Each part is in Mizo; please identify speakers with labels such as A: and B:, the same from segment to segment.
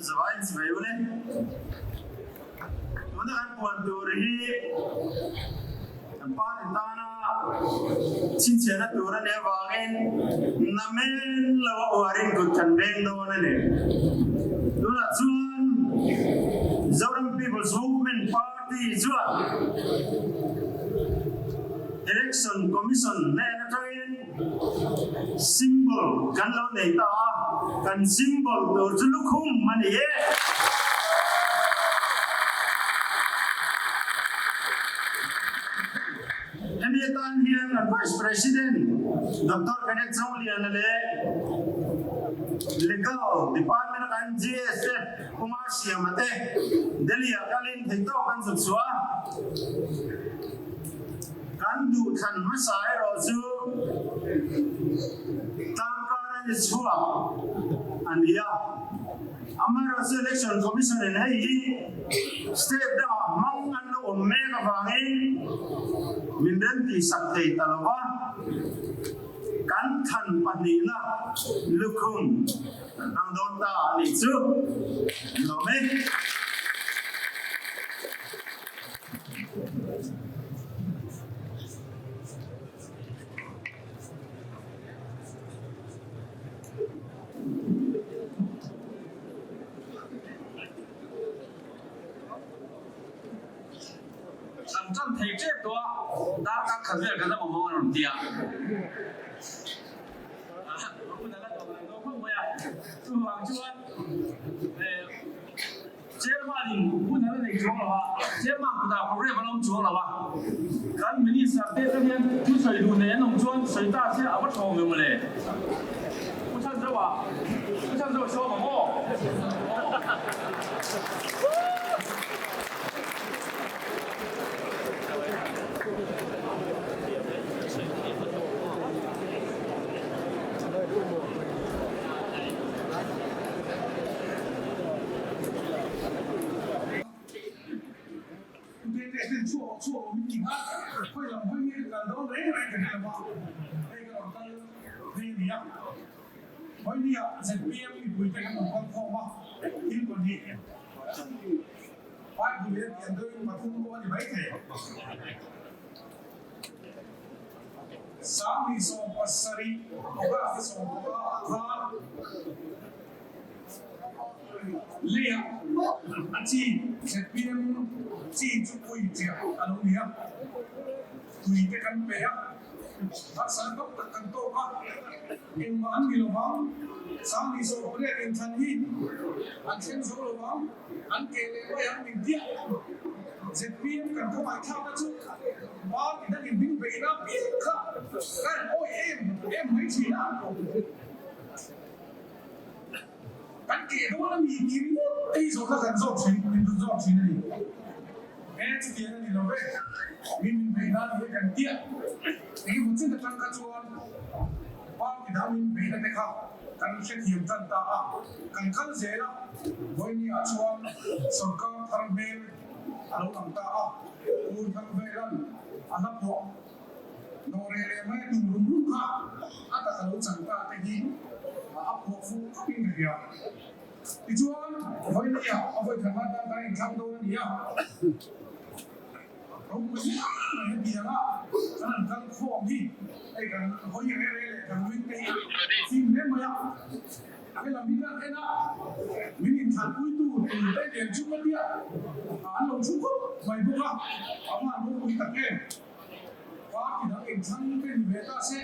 A: Zavai chibai ule. Tuna kan puan tur hi kan party tana chhinchhiahna tur a nih avangin namen lo a uarin kut kan veng dawn a ni. Tunah chuan Zoram People's Movement Party chuan Election Commission hnen atangin Symbol kan lo nei ta a, kan symbol tur chu lukhum a ni e. Hemi atan hian kan Vice President Doctor Kenneth Zongliana leh Legal Department a kan GSF Kumar Siama te Delhi-ah kalin theihtawk kan zuk chhuah a. Kan duhthlan hmasa erawh chu tlangkar a ni chhuak a ni a. Amaherawhchu Election Commission in hei hi state dangah hmang an lo awm mek avangin min remtihsak thei ta lo va, kan thlan pahnihna lukhum kan hmang dawn ta a nih chu lawm e.
B: Kan tan thei tep tawh a, darkar khat vel kan la mamawh a rawn ti a. Hun a la tawp lo dawn khawp mai a, chuvang chuan Chairman in hun a la nei chuang lo a, Chairman kutah program a la awm chuang lo a, kan. Kan Minister te atang hian thu sawi duh nei an awm chuan sawi ta se a va thawng em mawle. Pu Chhanzoa, Pu Chhanzoa sawm ang aw.
C: Leiah a chi ZPM chi chu pui chiah a lo ni a, tui te kan pe a, harsatna tam tak kan tawk a, engmah an ni lovang, Sangni sawrkawlek inthlan hi an thleng zo lovang, an ke leh mai ang min tiah. ZPM kan khawngaihthlakna chu party dangin min beihna piang kha kan awih em em mai thin a. Kan keh dawn a mi tih ringawt te hi zawhna kan zawk thin, min rawn zawk thin a ni. He chutiang a ni lo ve, min min beih nan hi kan tiah. Engemaw chin atang kha chuan party dang min beihna te kha kan hrethiam tan ta a, kan kal zel a, vawinia chuan sorkar thar hmel a lo lang ta a, Pu Thangvelan a hla phuah. Nawhreh leh mai tum rum rum kha a taka lo chan ta te hi a phuah fuh khawp in ka hria. Tichuan, vawinia a vawi khat hma tan kan inthlang dawn a ni a, ropui mai mai hetiang a kan han kal khawm hi hei kan hawi re re leh kan win te hi a fim hle mai a. Helam hi kan en a, min inthlahpui tu tur te nen chu ka tia an lo thu khawp mai bawk a, a van ropui tak em. Party dang inthlang te ni ve ta se,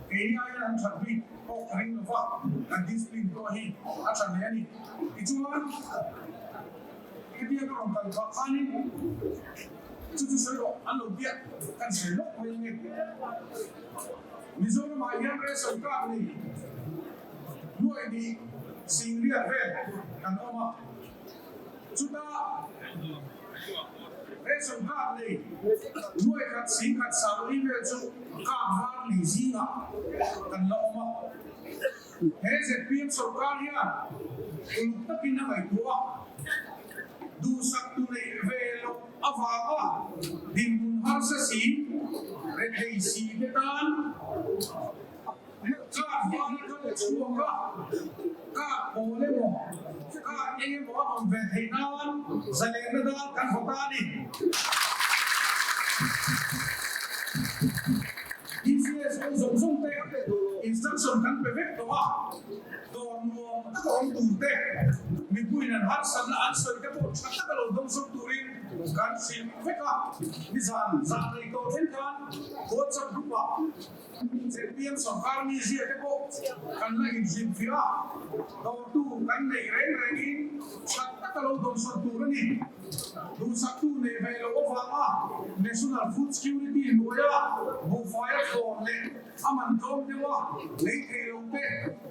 C: keini aiin an that bik pawh ka ring lova, kan discipline pawh hi a tha hle a ni. Tichuan, hetia ka rawn kal phah khanin chu chu sawi rawh an lo biak kan sawi lawk mai ange. Mizoramah hian ration card nei nuaih nih singriat vel kan awm a, chutah Ration card nei nuai khat sing khat sang li vel chu card var nei zingah kan la awm a. He zpm sorkar hian uluk takin a ngaihtuah a, duhsak tu neih ve loh avanga dinhmun harsa si, rethei si te tan Card var a kal chhuak a, card pawl emaw, card eng emaw a awm ve theih nan zalenna dan kan haw ta a ni. DCS ho zawng zawng te instruction kan pe vek tawh a, dawr nuam taka awm tur te, mipuiin an harsatna an sawi te pawh tha taka lo dawngsawm turin kan hrilh vek a. Nizan zan rei tawh thleng khan WhatsApp group-ah ZPM sorkar mizia te pawh kan la inhlimfiah a, dawrtu kan neih reng rengin that taka lo dawmsawn tur a ni. Duhsaktu neih ve loh avanga National Food Security hnuaia buhfai a thlawn leh a man tlawm deuha lei thei lo te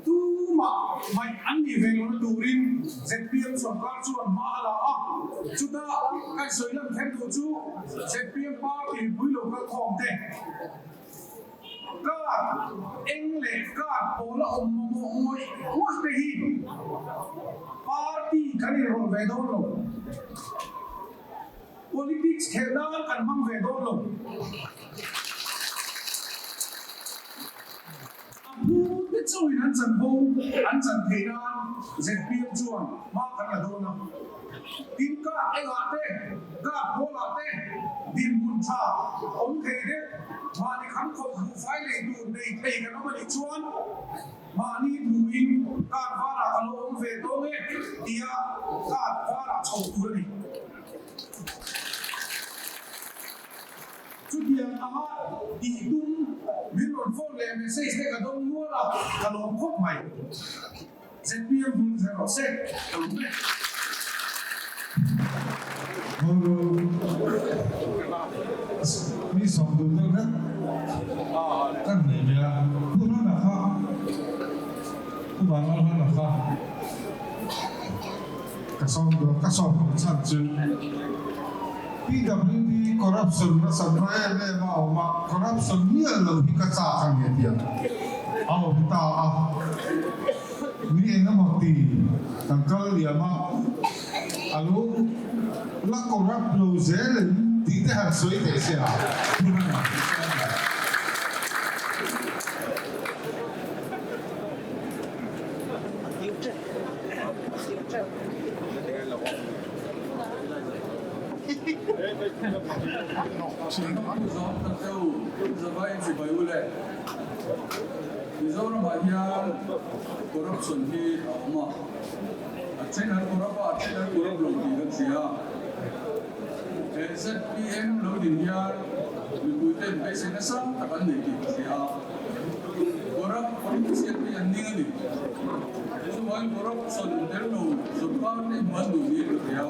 C: tumah hmaih an nih ve lohna turin ZPM sorkar chuan hma a la a, chuta kan sawi lan kher duh chu ZPM party mipui lo kalkhawm te. Card eng leh card pawl a awm mamawh ngawih ngawih te hi party kan inrawlh ve dawn lo. Politics khelh nan kan hmang ve dawn lo. A pu te chauhin an chanvo an chan theih nan zpm chuan hma kan la dawn a. Tin card engah te, card pawlah te dinhmun tha awm thei deuh, mahni kham khawp buhfai lei tur nei thei kan awm a nih chuan mahni duhin card varah ka lo awm ve tawng e tia card varah chho tur a ni. Chutiang anga tih tum min rawn phone leh message te ka dawng nual a, ka lawm khawp mai. Zpm bul zel rawh se, ka lawm e.
D: Mi sawm duh deuh hlek kan nei ve a, Pu Hlana kha, Pu Vanlal Hlana kha ka sawm duh a, ka sawm duh chhan chu PWD corruption nasat na em em a awm a, corruption miah lo hi ka chak a ni a ti a, a awm ta a, mi engemaw ti kan kal liam a. A lo la corrupt lo zel em tih te han sawi teh se a, hun a ngah tih chuan a.
C: Mizoramah hian corruption hi a awm a. A then an corrupt a, a then an corrupt lo tih kan hria. He zpm lo din hian mipui ten beisei nasa tak an nei tih ka hria. Corrupt politician te hi an ning a ni. Chuvangin corruption tel lo sorkar te hmu an duh niin ka hria.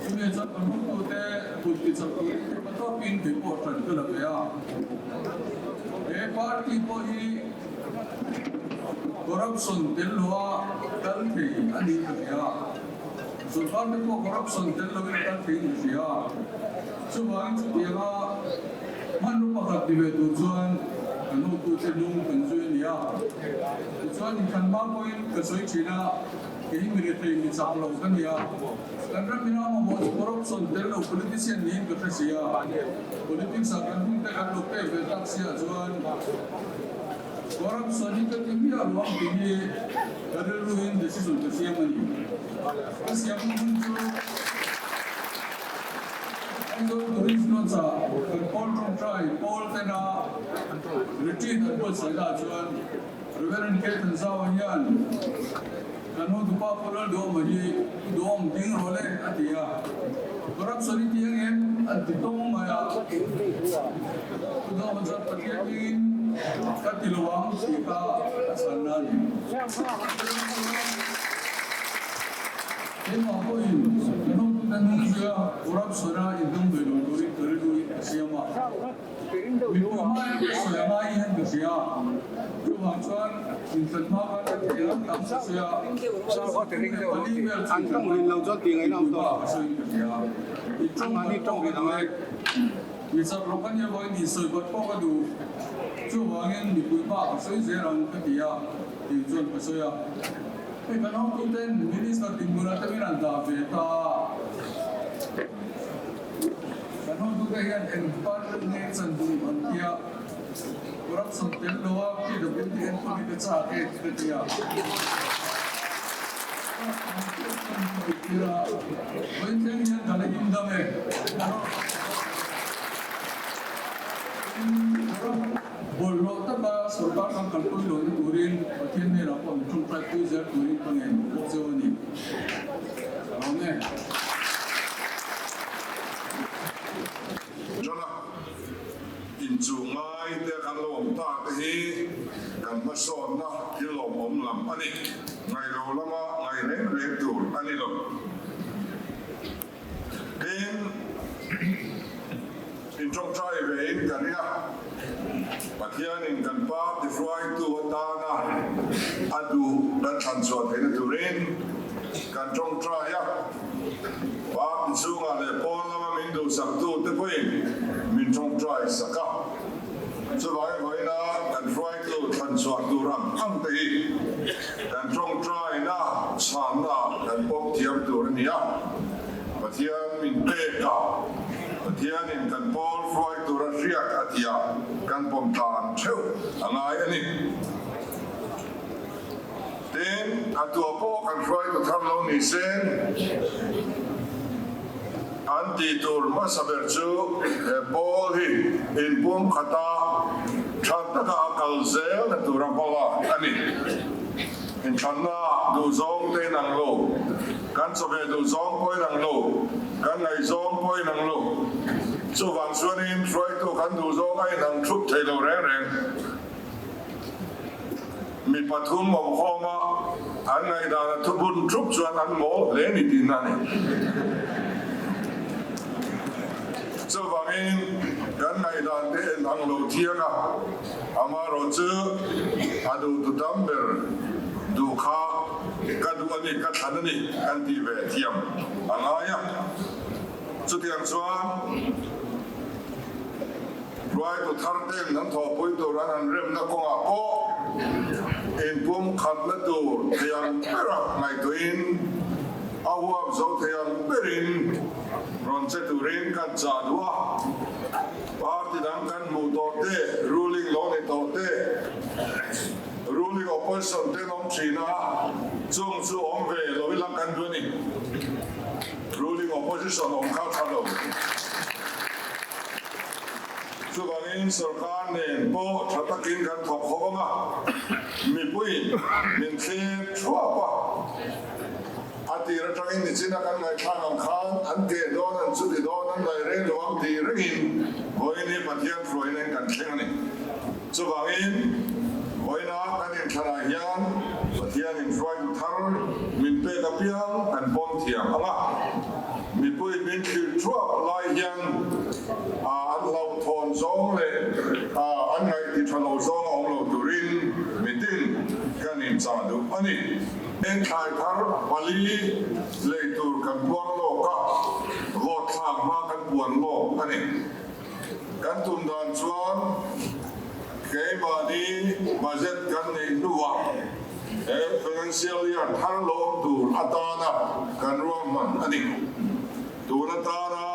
C: Chumi chuan kan hawngtute kut ti chak turin theihna tawkin kei pawh ṭan ka la ve a. He party pawh hi Corruption tel lo a kal thei a nih ka hria. Sorkar te pawh corruption tel lo in a kal thei a nih hria. Chuvangin chutianga hmanraw pakhat ti ve tur chuan kan hotute hnung kan zui a ni a. Tichuan inthlan hma pawhin ka sawi thin a, kei hi mi rethei mi chak lo ka ni a. Kan ram ina mamawh chu corruption tel lo politician niin ka hre si a. Politics ah kan hun te kan lo pek ve tak si ah chuan Corruption hi ka ti miah lo ang tih hi ka rilruin decision ka siam a ni. Ka siam hun chu Aizawl Tourist Lodge ah kan pawl tawngtai pawl tena retreat an buatsaih lah chuan Reverend K Thanzaua hian kan hotupa Pu Lalduhawma hi Pu Duhawm ding rawh le a ti a. Corruption hi ti ang em? An ti tawng mai a. Pu Duhawma chuan Pathian hmingin ka ti lo ang tih kha a chhanna a ni. Keimah pawhin kan hotute hnung zuia corruption a inhnung ve lo turin ka rilruin ka siam a. Mipui hmain ka sawi a ngai hian ka hria. Chuvang chuan inthlan hma khan ka thei ang tam ka sawi a, 34 vel chu inthlan hma mipui hmaah ka sawiin ka hria. I tawng bat pawh ka duh e. Mi chak rawk a nia vangin insawi bat pawh ka duh. Chuvangin mipui hmaah ka sawi zel ang ka ti a, tih chuan ka sawi a. Hei kan hotuten Minister dinhmunah te min an dah ve ta a. Kan hotute hian eng department nge chan duh an tia, corruption tel lo a PWD enkawl hi ka chak e ka ti a. Vawiin thleng hian ka la him dam e. Bawlhhlawh taka sorkar kan kalpui lohna turin Pathian hnenah pawh min tawngtai pui zel turin ka ngen bawk cheu a ni. Ka lawm e.
E: Jona, inchuh ngai te kan lo awm ta te hi kan hmasawnna thil lawmawm lam a ni. Ngailo lama ngai reng reng tur a ni lo. Tin, intawngtai vein ka ring a, Pathianin kan party hruaitu atana a duh kan thlan chhuah theihna turin kan tawngtai a, party chhungah leh pawn lama min duhsaktute pawhin min tawngtai sak a. Chuvangin vawiina kan hruaitu thlan chhuah tur ang ang te hi kan tawngtaina chhanna kan pawm thiam tur a ni a. Pathian min pek a, Pathianin kan pawl hruai tura hriat a tih ah kan pawm tlan theuh a ngai a ni. Tin, a tua pawh kan hruaitu thar lo ni sen. An tih tur hmasa ber chu he pawl hi inpum khata tha taka a kal zelna tura hmalak a ni. Inthlanna duhzawng te inang lo, kan chawhmeh duhzawng pawh inang lo, kan ngaihzawng pawh inang lo. Chuvang chuanin hruaitu kan duhzawng a inang thup thei lo reng reng. Mi pathum awmkhawm a, an ngaihdan a thubun thup chuan an mawl hle ni tihna a ni. Chuvangin kan ngaihdan te en ang lo thiang a, amaherawhchu a duhtu tam ber duh kha ka duh a ni, ka thlan a ni kan tih ve thiam a ngai a. Chutiang chuan hruaitu thar ten an thawhpui tur an han remna kawngah pawh inpumkhatna tur thei ang bera ngaihtuahin a huap zo thei ang berin rawn che turin kan chah duh a. Party dang kan hmuh tawh te, ruling lo ni tawh te, ruling opposition ten awm thin a, chung chu awm ve lo ila kan duh a ni. Ruling opposition awm kha tha lo. Chuvangin sorkar nen pawh tha takin kan thawk ho ang a, mipuiin min thlir thuap a. A tir atangin nichina kan ngaihthlak ang khan an ke dawn, an chuti dawn, an ngaih reng lo ang tih ringin vawiin hi Pathian hruaina in kan thleng a ni. Chuvangin vawiina kan inthlanah hian Pathianin hruaitu thar min pek apiang kan pawm thiam ang a, mipuiin min thlir thuak lai hian an hlauhthawn zawng leh an ngaihti tha lo zawng a awm lo turin mitin kan inchah duh a ni. Enthlai thar pali lei tur kan puang lawk a, vote thlak hma kan puan lawk a ni. Kan tum dan chuan keimahni budget kan neih hnuah he financial year thar lawm tur atana kan ruahman a ni. Tun atana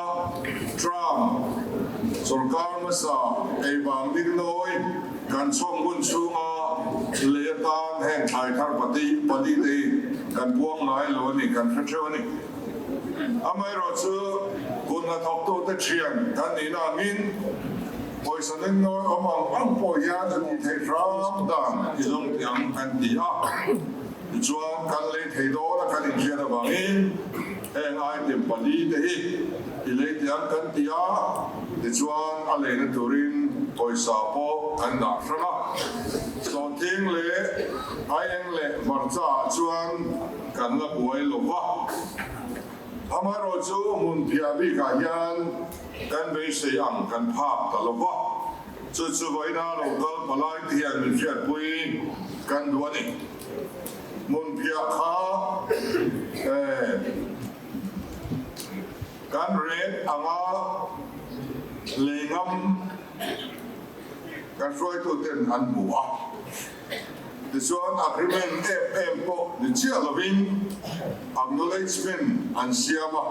E: Trump sorkar hmasa ei vang ding nawi kan chhawm hun chhunga lei atan heng thlai thar pati pali te hi kan puang ngai lo a ni, kan hre theuh a ni. Amaherawhchu hun hnathawktute thian kan nihna angin pawisa nen nawi awm ang ang pawh hian a tih theih hram dan i zawng tih ang kan ti a. Tichuan kan lei thei dawn a kan inhriat avangin heng item pali te hi i lei teh ang kan ti a, tichuan a leina turin pawisa pawh kan dah hrang a. Sawhthing leh aieng leh hmarcha ah chuan kan la buai lo va. Amaherawhchu hmun phiah bikah hian kan beisei ang kan phak ta lo va. Chu chu vawiina lo kal palai te hian min hriatpui kan duh a ni. Hmun phiah kha kan ret anga lei ngam kan hruaituten an hmu a. Tichuan agreement em em pawh ni chiah lovin acknowledgement an siam a.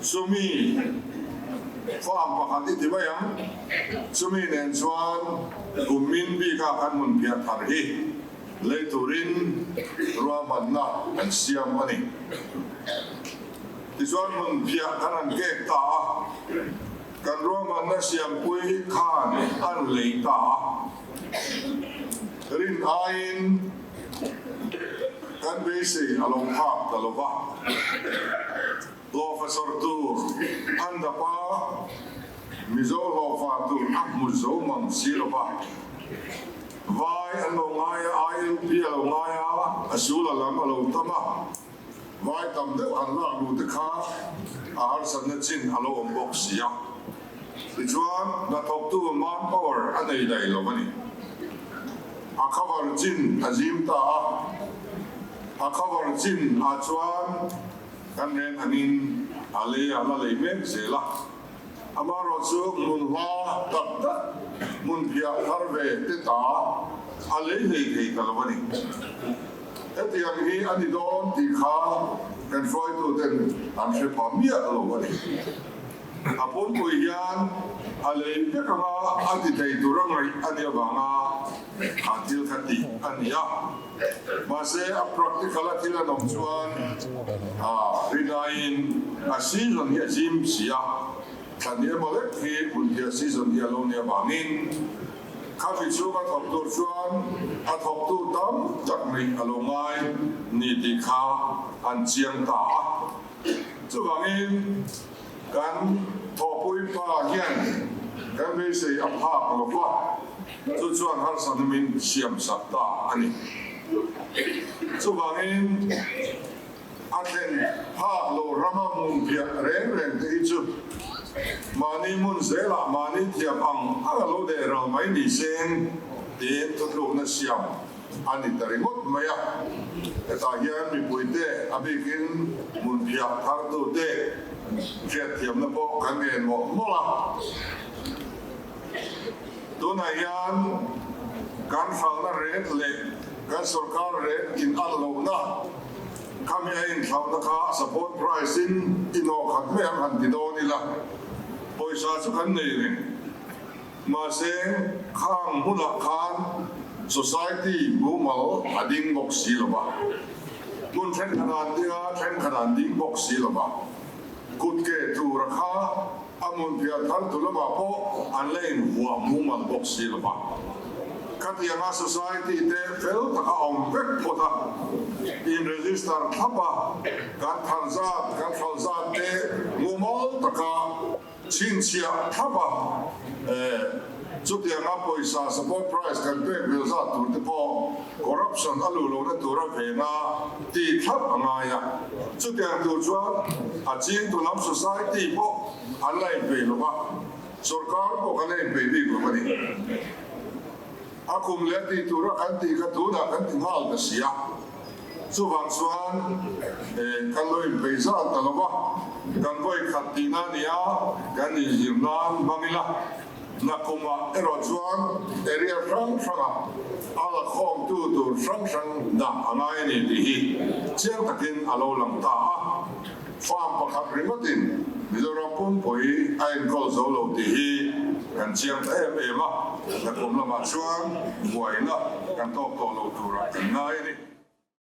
E: Chumi farm pakhat i ti mai ang, chumi nen chuan kum min bika kan hmun phiah thar hi lei turin ruahmanna an siam a ni. Tichuan hmun phiah kan han kek ta a, kan ruahmanna siampui khan an lei ta a, rin aiin Kan beisei a lo phak ta lo va, hlawhfa sawr tur an dap a, Mizo hlawhfa tur a hmu zo mang si lo va. Vai an lo ngai a, ILP a lo ngai a, a sul a lam a lo tam a, vai tam deuh han lak luh te kha a harsatna chin a lo awm bawk si a. Tichuan, hnathawktu manpower a nei daih lo a ni. A cover chin a zim ta a, a cover chin ah chuan kan ren angin a lei a la lei mek zel a. Amaherawhchu hmun hla tak tak hmun phiah thar ve te ta a lei hlei thei ta lo a ni. Hetiang hi a ni dawn tih kha kan hruaituten an hre pha miah lo a ni. A pumpui hian a lei vek anga a ti thei tur a ngaih a nih avanga kha thil kha tih a ni a. Mahse a practical a thil an awm chuan a rinaiin a season hi a zim si a, thlan emaw lek hi hmunphiah season hi a lo nih avangin khami chhunga thawk tur chuan a thawktu tam tak neih a lo ngai ni tih kha an chiang ta a. Chuvangin kan thawhpui pa hian kan beisei a phak lo va, chu chuan harsatna min siamsak ta a ni. Chuvangin A thlen phak lo rama hmun phiah reng reng te hi chu mahni hmun zelah mahni thiam ang ang a lo deh ral mai ni seng tiin thutlukna siam a ni ta ringawt mai a. Hetah hian mipuite a bikin hmun phiah thartute hriatthiamna pawh kan ngen mawlh mawlh a. Tunah hian kan hralhna rate leh kan sorkar rate in an lohna khami a inthlauhna kha support price in inawh khat mai ang han ti dawn ila, pawisa chu kan nei reng. Mahse khang hmunah khan society mumal a ding bawk si lo va, hmun thenkhat an ding a, thenkhat an ding bawk si lo va, kutke tura kha A hmunphiah thar tu lamah pawh an la invuah mumal bawk si lo va. Khatianga society te fel taka awm vek phawt a, in register thlap a, kan thar zat, kan hralh zat te mumal taka chhinchhiah thlap a, chutianga pawisa support price kan pek vel zat tur te pawh corruption a luh lohna tura vena tih thlap a ngai a. Chutiang tur chuan a chingtu lam society pawh an la inpeih lo va, sorkar pawh kan la inpeih bik lo a ni. A kum leh tih tura kan tih kha tunah kan ti nghal ta si a, chuvang chuan kan lo inpeih zat ta lo va, kan vawi khat tihna a ni a, kan inzir nan hmang ila. Nakumah erawh chuan area hrang hrangah a la khawmtu tur hrang hrang dah a ngai a ni tih hi chiang takin a lo lang ta a. Farm pakhat ringawtin Mizoram pumpui a enkawl zo lo tih hi kan chiang ta em em a, nakum lamah chuan buaina kan tawk tawh lo turah kan ngai a ni.